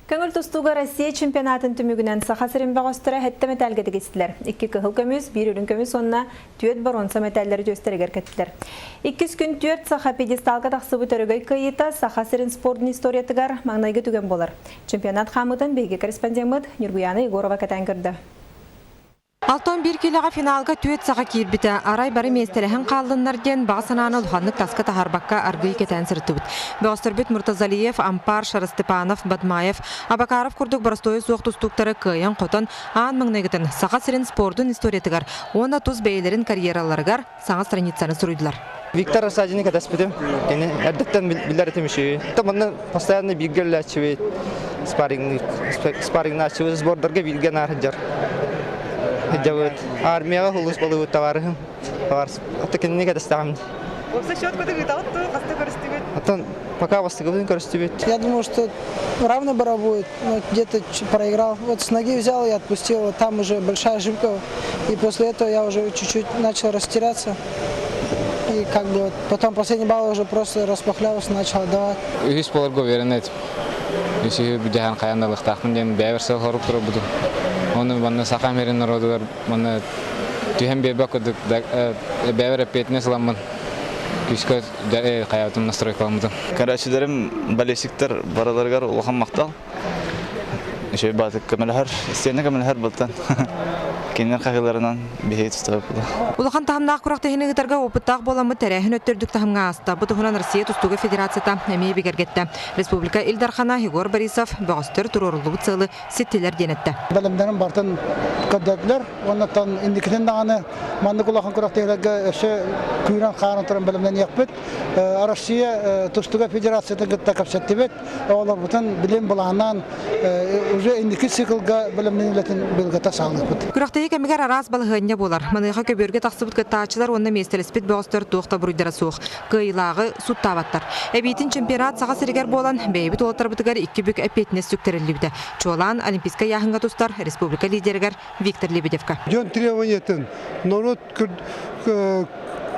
Көҥүл тустууга Россия чемпионатын түмүгүнэн Саха сирин бөҕөстөрө сэттэ мэтээлгэ тигистилэр. Икки кыһыл көмүс, биир үрүҥ көмүс уонна түөрт боруонса мэтээллэри түөстэригэр кэттилэр. Иккис күн түөрт саха пьедесталга тахсыбыт өрөгөй кыайыыта Саха сирин спордун историятыгар маҥнайгы түгэн буолар. Чемпионат хаамыытын биһиги корреспондеммыт Ньургуяна Егорова кэтээн көрдө. 61 киилэҕэ финалга түөрт саха киирбитэ. Арай бары миэстэлэһэн хааллыннар диэн баҕа санааны улаханнык таска таһаарбакка аргыый кэтээн сырыттыбыт. Бөҕөстөрбүт Муртазалиев, Ампар, Шарастепанов, Бадмаев, Абакаров курдук боростуойа суох тустууктары кыайан-хотон аан маҥнайгытын Саха сирин спордун историятыгар уонна тус бэйэлэрин карьераларыгар саҥа страницаны суруйдулар. Виктор Рассадины кэтэспитим. Кини эрдэттэн билэр этим үчүгэй. Манна постоянно бииргэ үлэлээччибит, спаррингнааччыбыт, сбордарга бииргэ наар сылдьар. Сылдьабыт. Армияҕа улуус балыбыт табаарыһым. Ата кинини кэтэстэҕим. Уопсай счет кытык ыытаҕыт дуу, хаста көрүстүгүт? Оттон пока бастыгыбытын көрүстүбүт. Я думаю, что равная борьба будет, но где-то проиграл. Вот с ноги взял и отпустил, вот там уже большая ошибка. И после этого я уже чуть-чуть начал растеряться. И как бы вот потом последний балл уже просто распахлялся, начал отдавать. Үһүс буоларга уверен этим. Үсүһү бүдэһэн хайан ылыахтаахпын диэн бэйэбэр сыл хорук турбутум. Оны манна Саха мирин народугар манна түһэн биэрбэт курдук бэйэбэр эппиэтинэс ыламмын күүскэ хайаабытым настройкаламмытым. Көрөөччүлэрим болельщиктар барыларыгар улахан махтал. Үчүгэй баатык көмөлөһөр, истиэнэ көмөлөһөр былтан. Кинилэр хаһыыларынан биһиги тустубаппыт. Улахан таһымнаах күрэхтэһиини ыытарга опыттаах буоламмыт тэрээһин өттөрдүк таһымҥа ааста. Бу туһунан Россия тустууга федерацията эмиэ бигэргэттэ. Республика Ил Дархана Егор Борисов бөҕөстөр туруоруллубут сыалы ситтилэр диэн эттэ. Бэлэмнэрин барытын көрдөрдүлэр. Оннуттан инникитин даҕаны маннык улахан күрэхтэһиилэргэ өссө күүрэн-хаанан туран бэлэмнэниэхпит. Россия тустууга федерациятын кытта кэпсэттибит. Оҕолорбутун билим былааннаан уже инники циклга бэлэмнэнилэтин быылгата саалыахпыт. Күрэхтэһии кэмигэр араас балаһыанньа буолар. Маныаха көбүөргэ тахсыбыт кыттааччылар уонна миэстэлэспит бөҕөстөр туох да буруйдара суох. Кыайыылааҕы сууттаабаттар. Эбиитин чемпионат Саха сиригэр буолан, бэйэбит уолаттарбытыгар икки бүк эппиэтинэс сүктэриллибитэ. Чуолаан Олимпийскай ыйааһыҥҥа тустар республика лидеригэр Виктор Лебедевка. Дьон требованиятын, норуот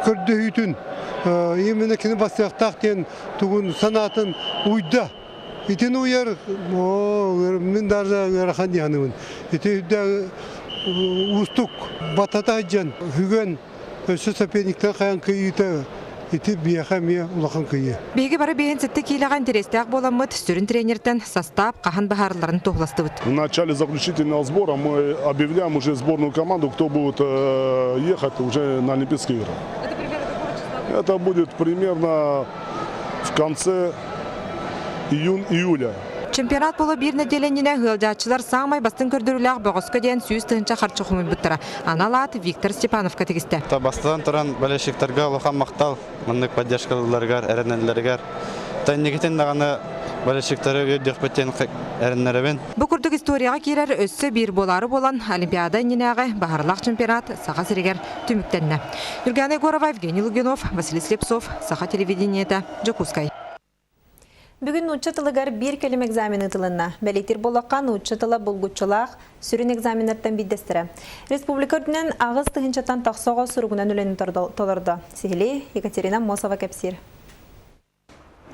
көрдөһүүтүн именно кини бастыахтаах диэн тугун санаатын уйда. Итини уйар мин даже ыарахан дии саныыбын. Ити уустук батата сылдьан бүгүн өссө соперниктар хайан кыйыыта ити биэхэ эмиэ улахан кыйыы. Биһиги бары биэһин сэттэ киилэҕэ интэриэстээх буоламмыт, сүрүн тренертэн састаап хаһан баһаарыларын туоһуластыбыт. В начале заключительного сбора мы объявляем уже сборную команду, кто будет ехать уже на Олимпийские игры. Это примерно какого числа? Это будет примерно в конце июнь-июля. Чемпионат буола биир нэдиэлэнньинэ ыалдьааччылар саамай бастыҥ көрдөрүүлээх бөҕөскө диэн 100 тыһыынча харчы хомуйбуттара. Анал аат Виктор Степановка тигистэ. Бастатан туран болельщиктарга улахан махтал маннык поддержкаларыгар, эрэнэллэригэр. Инникитин даҕаны болельщиктары үөрдүөхпүт диэн эрэннэрэбин. Бу курдук историяҕа киирэр өссө биир буолаары буолан Олимпиада иннинээҕи баһарлаах чемпионат Саха сиригэр түмүктэннэ. Юргана Егорова, Евгений Лугинов, Василий Слепцов, Саха телевидениета, Дьокуускай. Бүгүн нуучча тылыгар биир кэлим экзамен ыытылынна. Бэлиэтиир буоллахха, нуучча тыла булгуччулаах сүрүн экзаменнартан биирдэстэрэ. Республика үрдүнэн 8 тыһыынчаттан тахса оҕо суругунан үлэни толордо. Сиһилии Екатерина Мосова кэпсиир.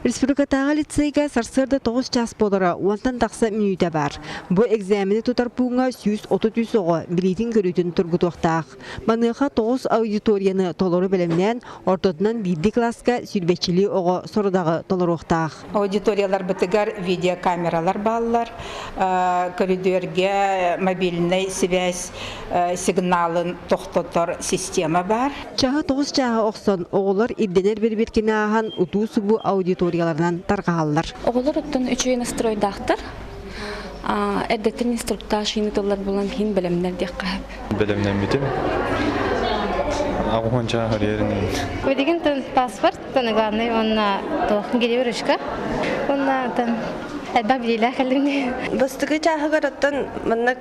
Республикатааҕы лицейгэ сарсыарда 9 чаас буолара уонтан тахса мүнүүтэ баар. Бу экзамени тутар пууҥҥа 133 оҕо билиитин-көрүүтүн тургутуохтаах. Маныаха 9 аудиторияны толору бэлэмнээн, ортотунан биирдии кылааска сүүрбэччилии оҕо сорудаҕы толоруохтаах. Аудиторияларбытыгар видеокамералар бааллар, көрүдүөргэ мобильнай связь сигналын тохтотор система бар. Чаһы 9 чааһы охсон, оҕолор ирдэнэр бирбиркини ааһан утуу-субу аудиторияларынан тарҕаһаллар. Оҕолор оттон үчүгэй настройдаахтар. Эрдэттэн инструктаж тыллар булан хин бэлэмнэр диэххэ сөп. Бэлэмнэммитим. Аҕыһуонча харьерин. Билигин тын паспорт, тын главный онна туох гелевручка. Онна тын элбэх билиилээх кэллим. Бастакы чааһыгар оттон манна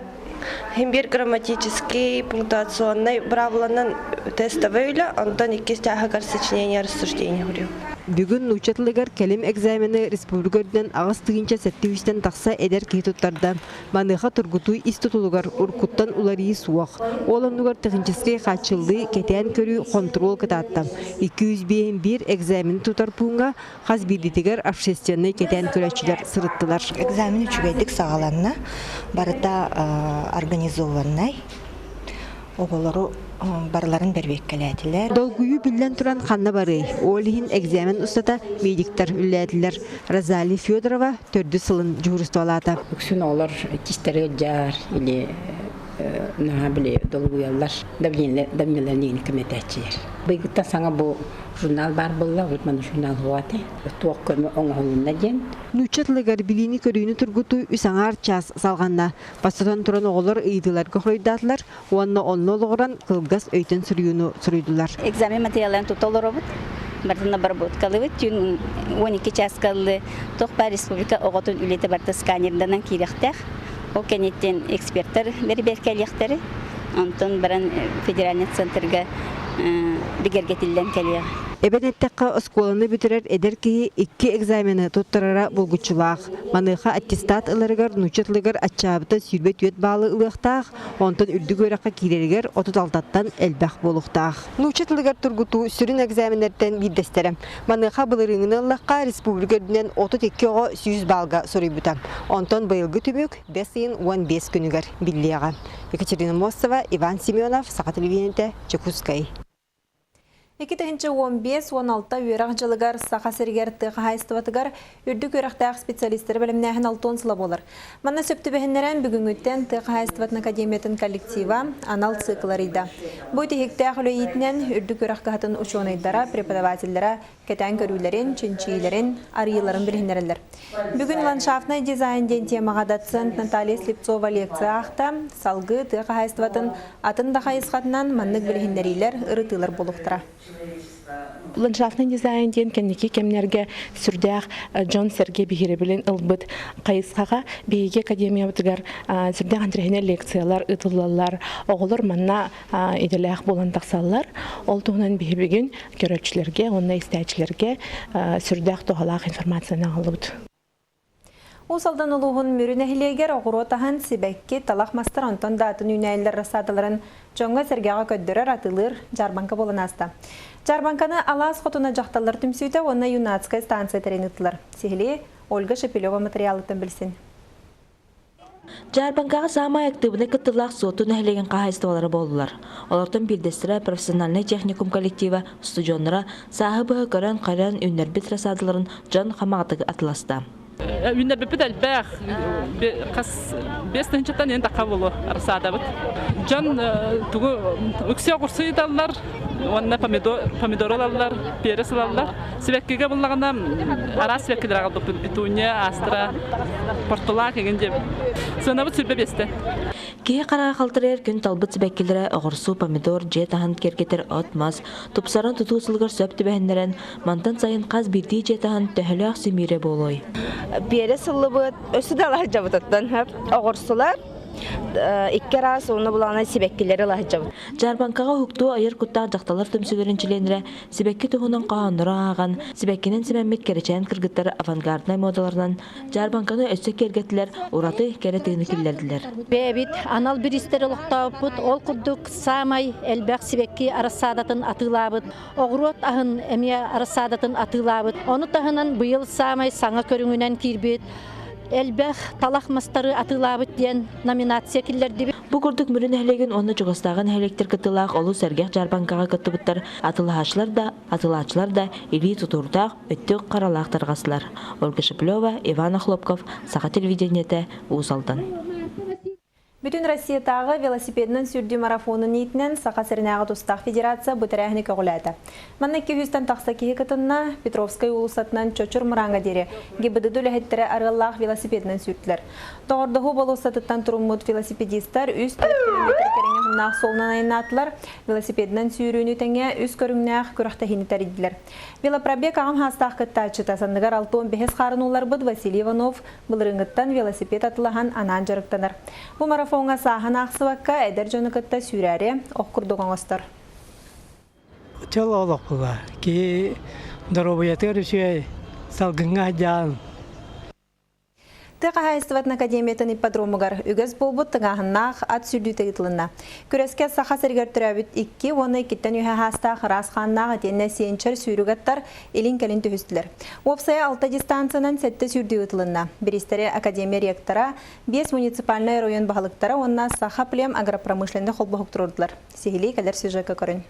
химбир грамматический, пунктуационный правиланан тестовый үлэ, онтон иккис чааһыгар сочинение рассуждение хурю. Бүгүн нуучча тылыгар кэлим экзамены республика үрдүнэн 8700-тэн тахса эдэр киһи туттарда. Маныаха тургутуу ис тутулугар уруккуттан уларыйыы суох. Ол оннугар техническэй хааччыллыы, кэтээн көрүү, хонтуруол кытаатта. 205 экзамены тутар пууҥҥа хас биирдиитигэр общественнай кэтээн көрөөччүлэр сырыттылар. Экзамен үчүгэйдик саҕаланна. Барыта организованнай. Оҕолору барыларын бэрбиэккэлээтилэр. Долгуйуу биллэн туран ханна барыай? Ол иһин экзамен устата медиктар үлэлээтилэр. Розалия Федорова төрдүс сылын дьуһуурустубалаата. Үксүн оҕолор тистэрэ ыалдьар или наһаа били долгуйаллар давниланин көмөтөөччүлэр. Быйгыттан саҥа бу журнал баар буолла, урут маны журнал хуаты. Туох көмө оҥоһулунна диэн. Нуучча тылыгар билиини-көрүүнү тургутуу үс аҥаар чаас салҕанна. Бастатан туран оҕолор ыйытыыларга хоруйдаатылар уонна онно олоҕуран кылгас өйтөн суруйууну суруйдулар. Экзамен материалларын тута олоробут. Барытын обработкалыыбыт. Түүн 12 чааска ыллы туох баар республика оҕотун үлэтэ барыта сканерданан киириэхтээх. Ол кэнниттэн эксперттэр бэрибиэркэлиэхтэри. Онтон баран федеральный центрга бигэргэтиллэн кэлиэҕэ. Эбэн эттэххэ, оскуоланы бүтэрэр эдэр киһи икки экзамены туттарара булгуччулаах. Маныаха аттестат ыларыгар нуучча тылыгар аччаабыта 24 баалы ылыахтаах, онтон үрдүк үөрэххэ киирэригэр 36-тан элбэх буолуохтаах. Нуучча тылыгар тургутуу сүрүн экзаменнэртэн биирдэстэрэ. Маныаха былырыыҥҥыны ыллахха республика үрдүнэн 32 оҕо 100 баалга суруйбута. Онтон быйылгы түмүк бэс ыйын 15 күнүгэр биллиэҕэ. Екатерина Мостова, Иван Семенов, Саха телевидениетэ, Дьокуускай. 2015-16 үөрэх дьылыгар Саха сиригэр тыа хаһаайыстыбатыгар үрдүк үөрэхтээх специалистары бэлэмнээһин алтыан сыла буолар. Манна сөп түбэһиннэрэн бүгүҥҥүттэн тыа хаһаайыстыбатын академиятын коллектива анал цикл арыйда. Бу тиһиктээх үлэ иитинэн үрдүк үөрэх кыһатын учуонайдара, преподавателлэрэ кэтээн көрүүлэрин, чинчийиилэрин, арыйыыларын билиһиннэрэллэр. Бүгүн ландшафтнай дизайн диэн темаҕа доцент Наталья Слепцова лекция аахта, салгыы тыа хаһаайыстыбатын атын да хайысхатынан маннык билиһиннэриилэр, ырытыылар буолуохтара. Ландшафтный дизайн диэн кэнники кэмнэргэ сүрдээх дьон-сэргэ биһирэбилин ылбыт хайысхаҕа биһиги академиябытыгар сүрдээх интэриэһинэй лекциялар ыытыллаллар. Оҕолор манна идэлээх буолан тахсаллар. Ол туһунан биһи бүгүн көрөөччүлэргэ уонна истээччилэргэ сүрдээх туһалаах информацияны аҕаллыбыт. Уус Алдан улууһун Мүрү нэһилиэгэр оҕуруот аһын, сибэкки, талах мастар онтон да атын үүнээйилэр рассадаларын дьоҥҥо-сэргэҕэ көрдөрөр, атыылыыр дьаарбаҥка буолан ааста. Дьаарбаҥканы Алаас хотуна дьахталлар түмсүүтэ уонна юнацкай станция тэрин ыыттылар. Сиһилии Ольга Шепелева матырыйаалыттан билсин. Дьаарбаҥкаҕа саамай актыыбынай кыттыылаах Суотту нэһилиэгин хаһаайыстыбалара буоллулар. Олортон биирдэстэрэ профессиональнай техникум коллектива устудьуоннара сааһы быһа көрөн-харайан үүннэрбит рассадаларын дьон хамаҕатык атыласта. Үүннэрбиппит элбэх. Хас 5 тыһыынчаттан иэн тахха буолуо рассадабыт. Дьон тугу үксэ оҕурсу ыыталлар, уонна помидор ылаллар, перец ылаллар. Сибэккигэ буллаҕына араас сибэккилэр аҕалбыппыт. Петуния, астра, портулак игин диэбит. Сыанабыт 25-тэ. Киһи хараҕа халтарыйар күн талбыт сибэккилэрэ оҕурсу, помидор, дьиэ таһын киэргэтэр от-мас, тупсаран тутуу сылыгар сөп түбэһиннэрэн, мантан сайын хас биирдии дьиэ таһын төһөлөөх симиирэ буолуой? Биэрэ сыллыбыт, өссө да алаһдьабытыттан оҕурсулар, икки араас уонна булаанай сибэккилэри ылаһдьабыт. Дьаарбаҥкаҕа уһуктуу айар куттаах дьахталлар түмсүүлэрин чилиэннэрэ сибэкки туһунан хоһооннору ааҕан, сибэккинэн симэммит кэрэчээн кыргыттар авангарднай муодаларынан дьаарбаҥканы өссө киэргэттилэр, ураты кэрэ тыыны киллэрдилэр. Бэйэбит анал бириистэр олохтообуппут, ол курдук саамай элбэх сибэкки арассаадатын атыылаабыт, оҕуруот аһын эмиэ арассаадатын атыылаабыт. Ону таһынан быйыл саамай саҥа көрүҥүнэн киирбит элбэх талах мастары атыылаабыт диэн номинация киллэрдибит. Бу курдук Мүрү нэһилиэгин уонна чугастааҕы нэһилиэктэр кыттыылаах олус сэргэх дьаарбаҥкаҕа кыттыбыттар атыылаһааччылар да, атыылааччылар да илии тутуурдаах, өттүк харалаах тарҕастылар. Ольга Шеплева, Иван Охлопков, Саха телевидениетэ, Уус Алдан. Бүтүн Россиятааҕы велосипедынан сүүрдүү марафонун иитинэн Саха сиринээҕи тустаах федерация бу тэрээһини көҕүлээтэ. Манна 200-тэн тахса киһи кытынна, Петровскай уулуссатынан Чочур Мырааҥҥа диэри ГИБДД үлэһиттэрэ арыаллаах велосипедынан сүүртүлэр. Доҕордоһуу болуоссатыттан туруммут велосипедистар 3-4 километр кэриҥэ уһуннаах суолунан айаннаатылар, велосипедынан сүүрүүнү тэҥэ үс көрүҥнээх күрэхтэһиини тэрийдилэр. Велопробег аҕам саастаах кыттааччыта санныгар 65 хаарын уулларбыт Василий Иванов Былырыыҥҥыттан велосипед атылаһан анаан дьарыктанар. Бу марафоҥҥа сааһын аахсыбакка, эдэр дьону кытта сүүрээри ох курдук оҥостор. Чөл олох була. Киһи Доруобуйатыгар үчүгэй, салгыҥҥа сылдьаҕын. Тыа хаһаайыстыбатын академиятын ипподромугар үгэс буолбут тыҥааһыннаах ат сүүрдүүтэ ыытылынна. Күрэскэ Саха сиригэр төрөөбүт икки уонна иккиттэн үһэ саастаах ыраас хааннаах итиэннэ сиэнчэр сүүрүк аттар илин-кэлин түһүстүлэр. Уопсайа алта дистанциянан сэттэ сүүрдүү ыытылынна. Бириистэри академия ректора, биэс муниципальнай оройуон баһылыктара уонна Сахаплем агропромышленнай холбоһук туруордулар. Сиһилии кэлэр сюжекка көрүн.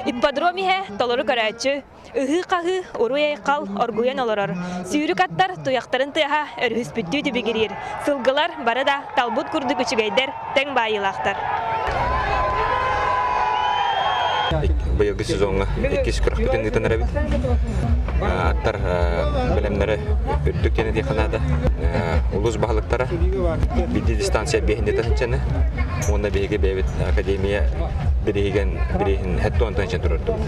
Ипподром иһэ толору көрөөччү, ыһыы-хаһыы, уруй-айхал оргуйан олорор. Сүүрүк аттар туйахтарын тыаһа өрүһүспүттүү түбүгүрүүр. Сылгылар бары да талбыт курдук үчүгэйдэр, тэҥ баайыылаахтар. Быйылгы сезоҥҥа иккис күрэхпитин ыытан эрэбит. Аттар бэлэмнэрэ үрдүк диэн этиэххэ наада. Улуус баһылыктара биирдии дистанция биэһиннэ тыһынчаны уонна биһиги бэйэбит академия бириһигэн бирииһин хэттуонтан ичэн турардыбыт.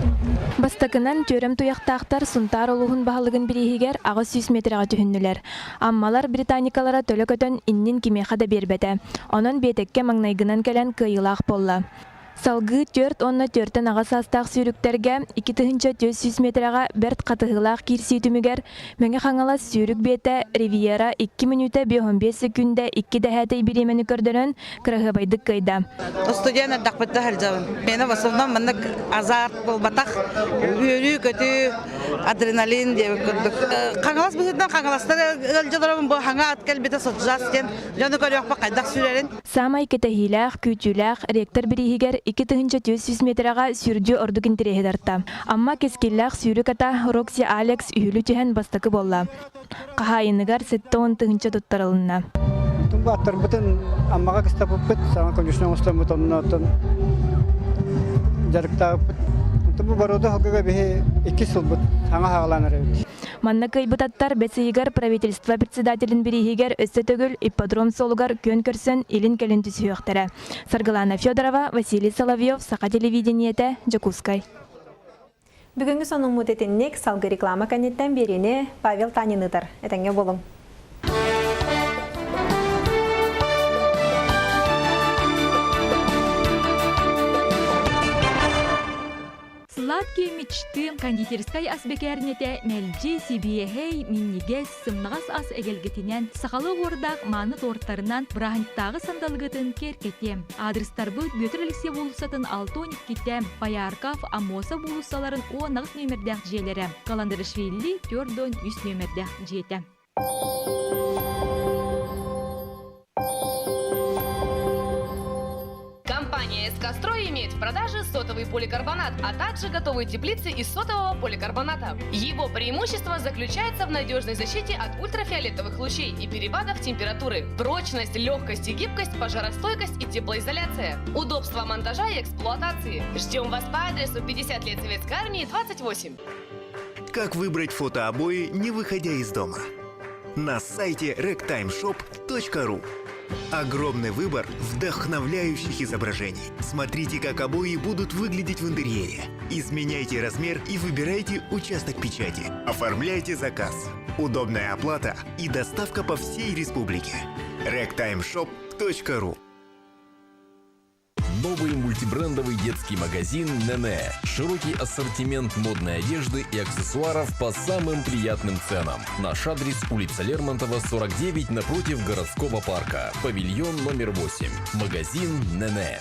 Бастакынан түөрэм туйахтаахтар Сунтаар улууһун баһылыгын бирииһигэр 800 метрэҕэ түһүннүлэр. Аммалар британикалара төлө көтөн иннин кимиэхэ да биэрбэтэ. Онон биэтэккэ маҥнайгынан кэлэн кыайыылаах буолла. Салгыы түөрт уонна түөртэн аҕа саастаах сүүрүктэргэ 2400 миэтэрэҕэ бэрт хатыһыылаах киирсии түмүгэр Мэҥэ Хаҥалас сүүрүк биэтэ Ривьера 2 мүнүүтэ 55 секүндэ 2 дэһээтэй бириэмэни көрдөрөн кыраһыабайдык кыайда. Студент эрдэхпиттэн сылдьабын. Миэнэ в основном маннык азарт буолбатах. Үөрүү-көтүү, адреналин диэбит курдук. Хаҥалас быһыытынан хаҥаластар ыалдьаларым бу хаҥа ат кэлбитэ сылдьас диэн дьону көрүөхпэ хайдах сүүрэрин. Саамай кэтэһиилээх, күүтүүлээх ректор бирииһигэр 2400 миэтэрэҕэ сүүрдүү ордук интэриэһи тарта. Амма кэскиллээх сүүрүк ата Рокси Алекс үһүлү түһэн бастакы буолла. Хаһаайыныгар 70 тыһыынча туттарылынна. Бу аттарбытын Аммаҕа кыстаппыппыт, саҥа конюшня оҥостоммут онно оттон дьарыктаабыппыт. Онтон бу боруода сылгыга биһи иккис сылбыт саҥа саҕалаан эрэбит. Манна кыайбыт аттар бэс ыйыгар правительство председателин бирииһигэр өссө төгүл ипподром суолугар күөн көрсөн илин-кэлин түсүһүөхтэрэ. Саргылана Федорова, Василий Соловьев, Саха телевидениетэ, Дьокуускай. Бүгүҥҥү сонуммут итинник салгыы реклама кэнниттэн биэриини Павел Танин ыытар. Этэҥҥэ буолуҥ. Сладкие мечты кондитерскай ас бэкээринэтэ мэлдьи сибиэһэй, минньигэс, сымнаҕас ас эгэлгэтинэн, сахалыы оһуордаах мааны тортарынан бырааһынньыктааҕы сандалыгытын киэркэтиэм. Аадырыстарбыт Бүөтүр Алексеев уулуссатын 612-тэ, Поярков, Аммосов уулуссаларын 18 нүөмэрдээх дьиэлэрэ, Каландарашвили 43 нүөмэрдээх дьиэтэ. Компания СК «Строй» имеет в продаже сотовый поликарбонат, а также готовые теплицы из сотового поликарбоната. Его преимущество заключается в надежной защите от ультрафиолетовых лучей и перепадов температуры, прочность, легкость и гибкость, пожаростойкость и теплоизоляция, удобство монтажа и эксплуатации. Ждем вас по адресу 50 лет Советской Армии, 28. Как выбрать фотообои, не выходя из дома? На сайте rectimeshop.ru Огромный выбор вдохновляющих изображений. Смотрите, как обои будут выглядеть в интерьере. Изменяйте размер и выбирайте участок печати. Оформляйте заказ. Удобная оплата и доставка по всей республике. rectimeshop.ru Новый мультибрендовый детский магазин «Нене». Широкий ассортимент модной одежды и аксессуаров по самым приятным ценам. Наш адрес улица Лермонтова, 49, напротив городского парка. Павильон номер 8. Магазин «Нене».